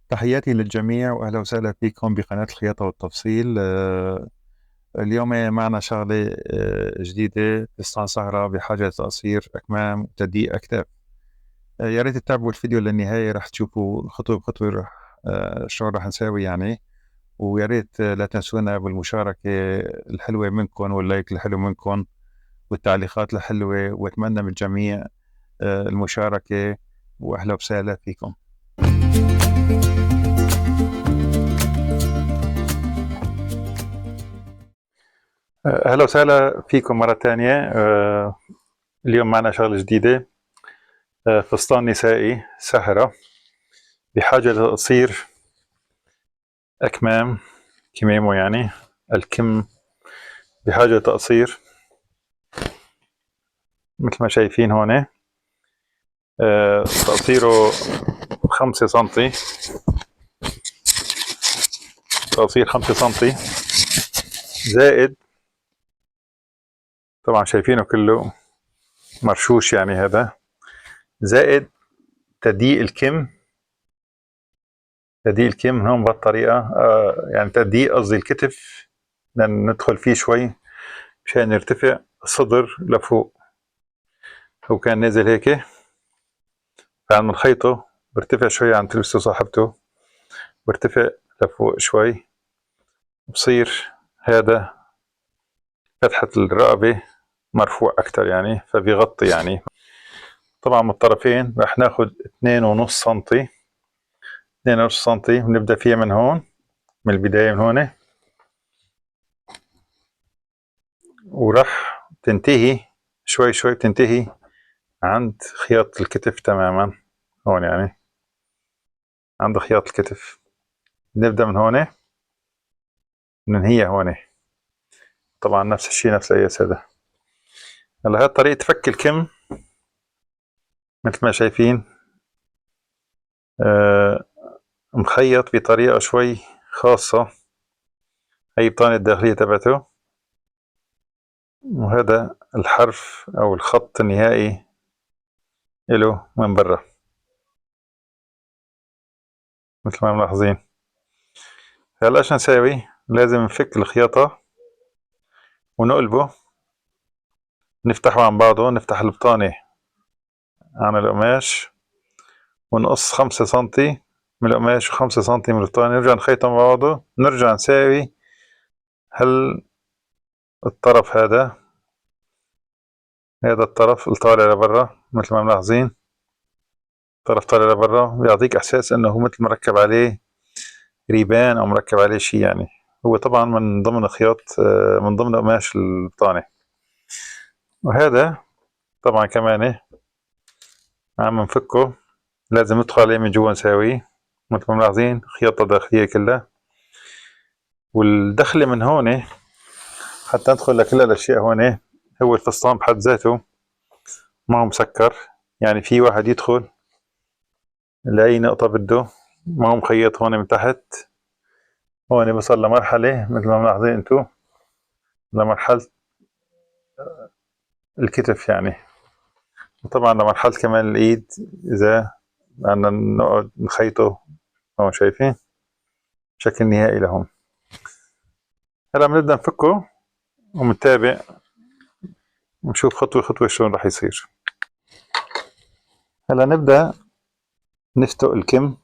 تحياتي للجميع وأهلا وسهلا فيكم بقناة الخياطة والتفصيل. اليوم معنا شغلة جديدة، فستان سهرة بحاجة تقصير أكمام وتضييق أكتاف. يا ريت تتابعوا الفيديو للنهاية، رح تشوفوا خطوة بخطوة شلون رح نساوي. ويا ريت لا تنسونا بالمشاركة الحلوة منكم واللايك الحلو منكم والتعليقات الحلوة، وأتمنى من الجميع المشاركة، وأهلا وسهلا فيكم. أهلا وسهلا فيكم مرة تانية. اليوم معنا شغلة جديدة، فستان نسائي سهرة بحاجة لتقصير أكمام، كمامه يعني الكم بحاجة لتقصير مثل ما شايفين هون. تقصيره 5 سنتي، تقصير 5 سنتي زائد، طبعا شايفينه كله مرشوش يعني، هذا زائد تضييق الكم، تضييق الكم هون بهالطريقة، يعني تضييق قصدي الكتف، بدنا ندخل فيه شوي مشان يرتفع الصدر لفوق. هو كان نازل هيك، فعم نخيطه برتفع شوي عن تلبسه صاحبته، برتفع لفوق شوي، بصير هذا فتحة الرقبة مرفوع أكتر يعني، فبيغطي يعني. طبعا من الطرفين رح ناخد اثنين ونص سنتي، اثنين ونص سنتي، ونبدأ فيها من هون، من البداية من هون، ورح تنتهي شوي شوي، بتنتهي عند خياطة الكتف تماما هون يعني، عند خياطة الكتف. نبدأ من هون ننهيها هون، طبعا نفس الشيء نفس القياس هذا. هلا هاي طريقة فك الكم مثل ما شايفين، مخيط بطريقة شوي خاصة. هي البطانة الداخلية تبعته، وهذا الحرف أو الخط النهائي إله من برا مثل ما ملاحظين. هلا ايش نساوي؟ لازم نفك الخياطة ونقلبه، نفتحه عن بعضه، نفتح البطانة عن القماش ونقص 5 سنتي من القماش و5 سنتي من البطانة، نرجع نخيطهم مع بعضه، نرجع نساوي هال الطرف هذا، هذا الطرف الطالع لبرا مثل ما ملاحظين، طرف طالع لبرا، بيعطيك احساس انه هو مثل مركب عليه ريبان او مركب عليه شيء يعني. هو طبعا من ضمن خياط، من ضمن قماش البطانة. وهذا طبعا كمان عم نفكه، لازم ندخل عليه من جوا نساويه مثل ما ملاحظين، خياطة داخلية كلها. والدخلة من هون حتى ندخل لكل الأشياء هون، هو الفستان بحد ذاته ما هو مسكر يعني، في واحد يدخل لأي نقطة بده، ما هو مخيط هون من تحت. هون بصل لمرحلة مثل ما ملاحظين انتو، لمرحلة الكتف يعني، وطبعا لمرحلة كمان الإيد إذا بدنا نقعد نخيطه هون، شايفين بشكل نهائي لهون. هلا بنبدأ نفكه ونتابع ونشوف خطوة خطوة شلون رح يصير. هلا نبدأ نفتق الكم،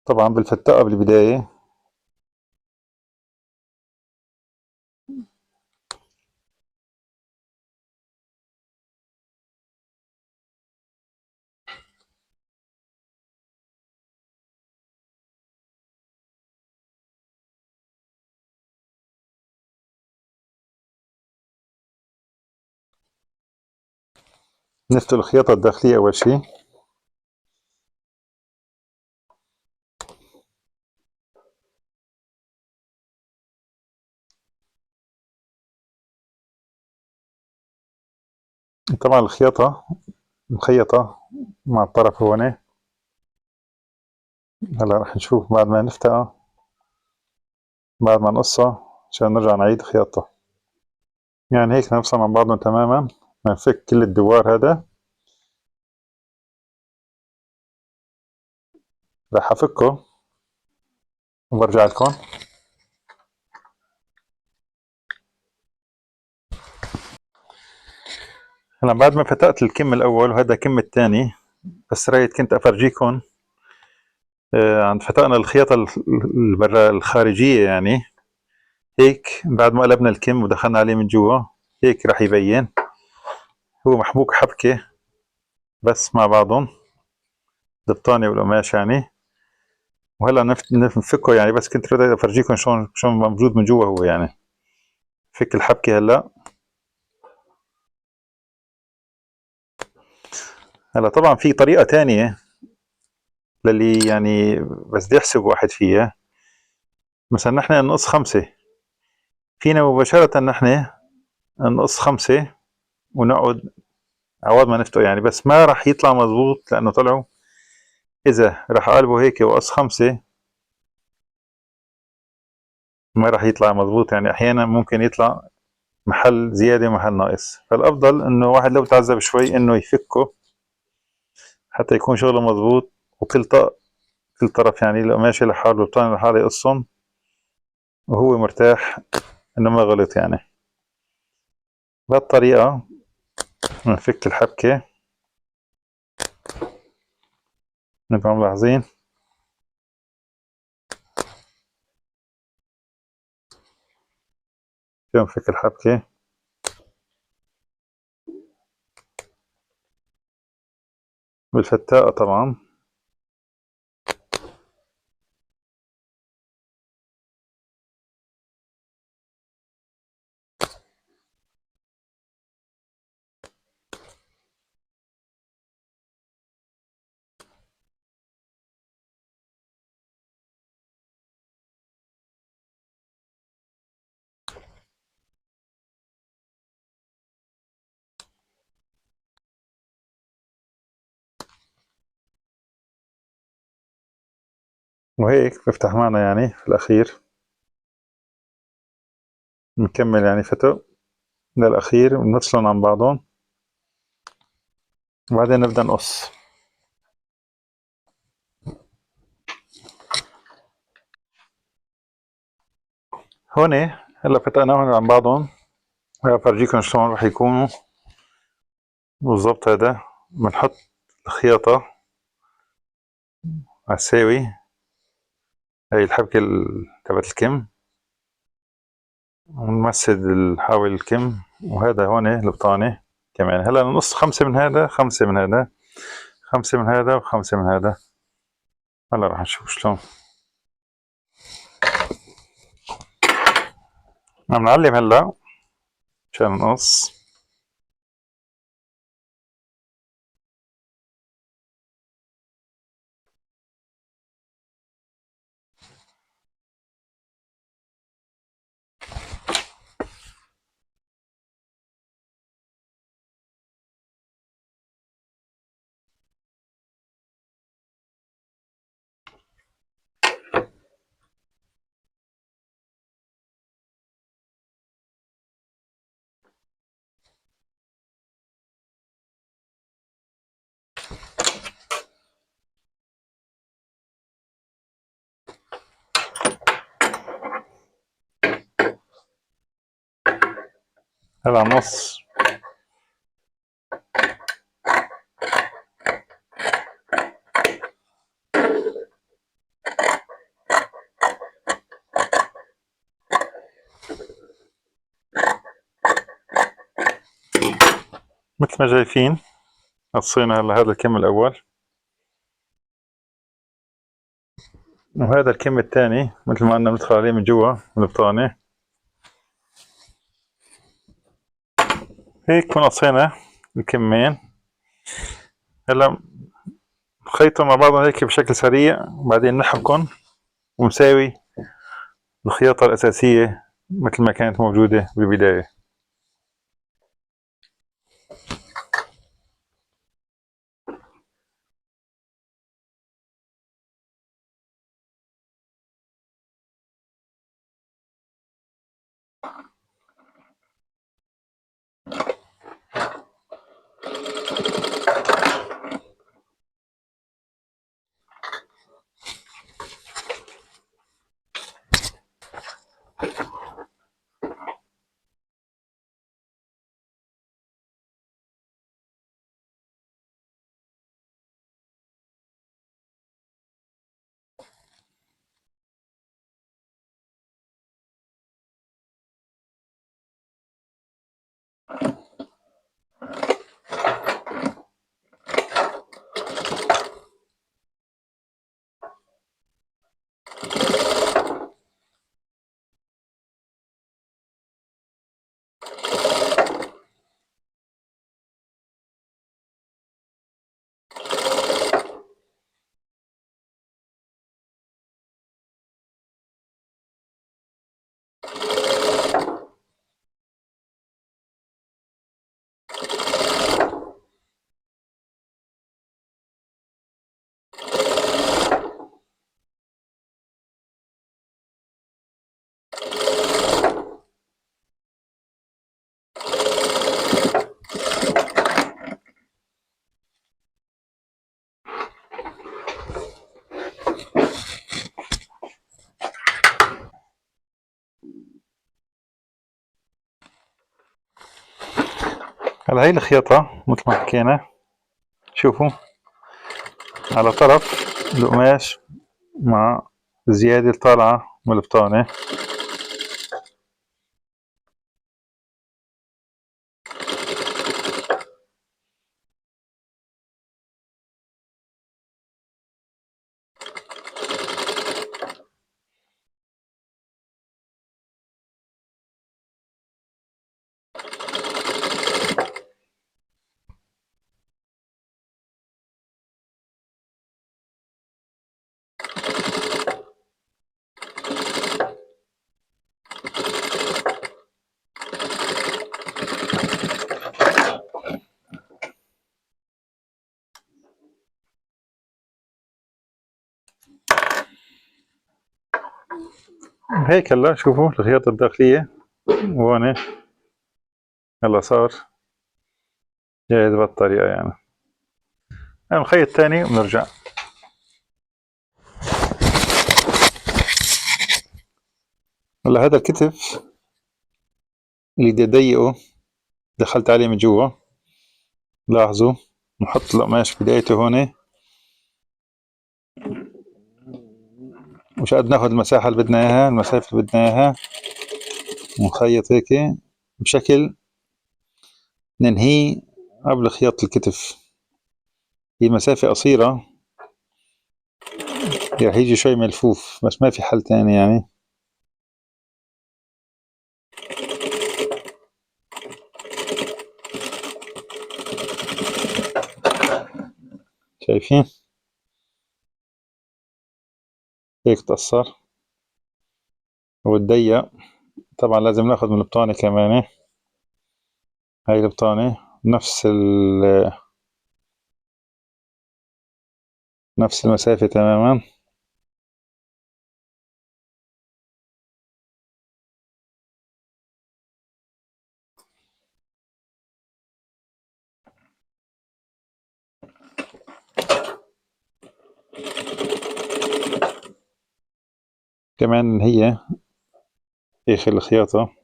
طبعا بالفتاقة بالبداية. نفتح الخياطة الداخلية أول شي. طبعا الخياطة مخيطة مع الطرف هون. هلا رح نشوف بعد ما نفتحها، بعد ما نقصها، عشان نرجع نعيد خياطتها. يعني هيك نفصل مع بعضهم تماما، نفك كل الدوار هذا. راح افكه وبرجع لكم. هلا بعد ما فتقت الكم الاول وهذا كم الثاني، بس رايت كنت افرجيكم، عند فتقنا الخياطة برا الخارجية، يعني هيك بعد ما قلبنا الكم ودخلنا عليه من جوا هيك راح يبين. هو محبوك حبكة بس مع بعضهم، البطانة والقماش يعني. وهلا نفكه يعني، بس كنت بدي افرجيكم شلون موجود من جوا هو يعني. فك الحبكة هلا. هلا طبعا في طريقة تانية للي يعني بس بدي يحسب واحد فيها. مثلا نحن نقص 5، فينا مباشرة نحن نقص 5 ونقعد عوض ما نفتقه يعني، بس ما راح يطلع مزبوط لأنه طلعوا. إذا راح أقلبه هيك وقص 5 ما راح يطلع مزبوط، يعني أحيانا ممكن يطلع محل زيادة ومحل ناقص. فالأفضل إنه واحد لو تعذب شوي إنه يفكه حتى يكون شغله مزبوط، وكل طق كل طرف يعني القماشة لحاله والبطانة لحاله يقصهم وهو مرتاح إنه ما غلط يعني. بهالطريقة بنفك الحبكة. نبقى ملاحظين شو نفك الحبكة. بالفتاقة طبعا. وهيك بفتح معنا يعني في الأخير. نكمل يعني فتق للأخير ونفصلهم عن بعضهم، وبعدين نبدأ نقص. هون هلا فتقناهم عن بعضهم، هلا بفرجيكم شلون راح يكونوا بالضبط. هذا بنحط الخياطة على الساوي، هاي الحبكة تبعت الكم، ونمسد الحاول الكم، وهذا هون البطانة كمان. هلا نقص 5 من هذا، 5 من هذا، 5 من هذا، و5 من هذا. هلا راح نشوف شلون عم نعلم هلا مشان نقص. هلا نص. مثل ما شايفين قصينا هلا هذا الكم الأول وهذا الكم الثاني، مثل ما قلنا بندخل عليه من جوا من البطانة. هيك قصينا الكمين. هلا نخيطهم مع بعضهم هيك بشكل سريع، وبعدين نحبكم ونساوي الخياطة الأساسية مثل ما كانت موجودة بالبداية. هلا هي الخياطة مثل ما حكينا، شوفوا على طرف القماش مع الزيادة الطالعة من البطانة. هيك هلا شوفوا الخياطة الداخلية وهون هلا صار جاهز بهالطريقة يعني. نخيط تاني ونرجع. هلا هذا الكتف اللي بدي اضيقه دخلت عليه من جوا، لاحظوا نحط القماش بدايته هون مش قد ناخذ المساحة اللي بدنا اياها، المسافة اللي بدنا اياها، ونخيط هيك بشكل ننهيه قبل خياطة الكتف. هي مسافة قصيرة رح يجي شوي ملفوف، بس ما في حل تاني يعني. شايفين؟ هيك تقصر وتضيق. طبعا لازم ناخذ من البطانة كمان، هاي البطانة نفس المسافة تماما. كمان هي آخر الخياطة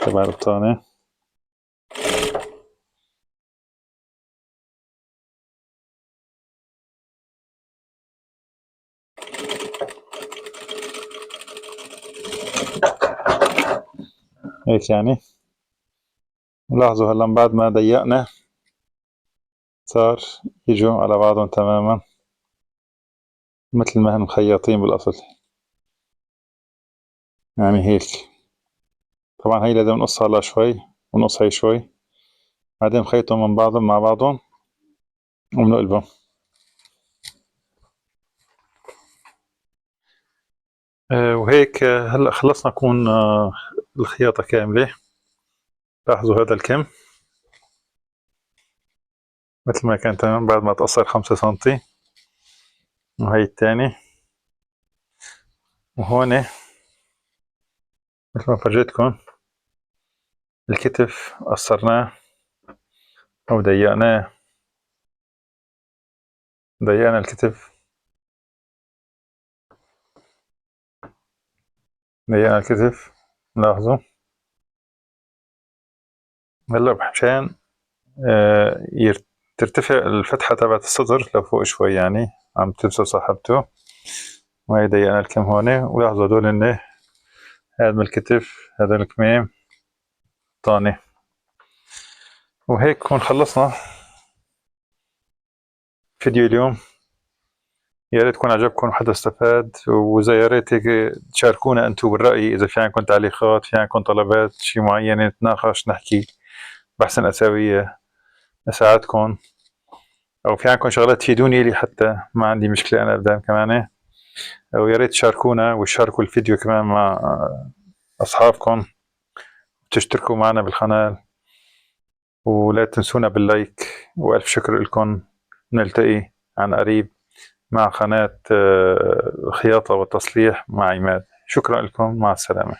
تبع البطانة. هيك يعني. لاحظوا هلا بعد ما ضيقنا صار يجوا على بعضهم تماما مثل ما هن مخيطين بالأصل يعني هيك. طبعا هي لازم نقصها هلا شوي ونقص هي شوي، بعدين نخيطهم من بعضهم مع بعضهم وبنقلبهم. وهيك هلا خلصنا كون الخياطة كاملة. لاحظوا هذا الكم مثل ما كان تمام بعد ما تقصر 5 سنتي. وهي الثاني، وهون مثل ما فرجيتكم الكتف قصرناه أو ضيقناه، ضيقنا الكتف، ضيقنا الكتف. لاحظوا هلا مشان ترتفع الفتحة تبعت الصدر لفوق شوي، يعني عم تمسك صاحبته. وهي ضيقنا الكم هون. ولاحظوا هدول هن هذا من الكتف، هذا الكمام طاني. وهيك كون خلصنا فيديو اليوم. يا ريت يكون عجبكم وحدا استفاد، وإذا يا ريت هيك تشاركونا أنتم بالرأي، إذا في عندكم تعليقات، في عندكم طلبات شي معينة نتناقش نحكي بحسن أساوي أساعدكم، أو في عندكم شغلات تفيدوني إلي حتى ما عندي مشكلة أنا أبدا كمان. ويا ريت تشاركونا وتشاركوا الفيديو كمان مع أصحابكم، وتشتركوا معنا بالقناة، ولا تنسونا باللايك. وألف شكر لكم. نلتقي عن قريب مع قناة الخياطة والتصليح مع عماد. شكرا لكم، مع السلامة.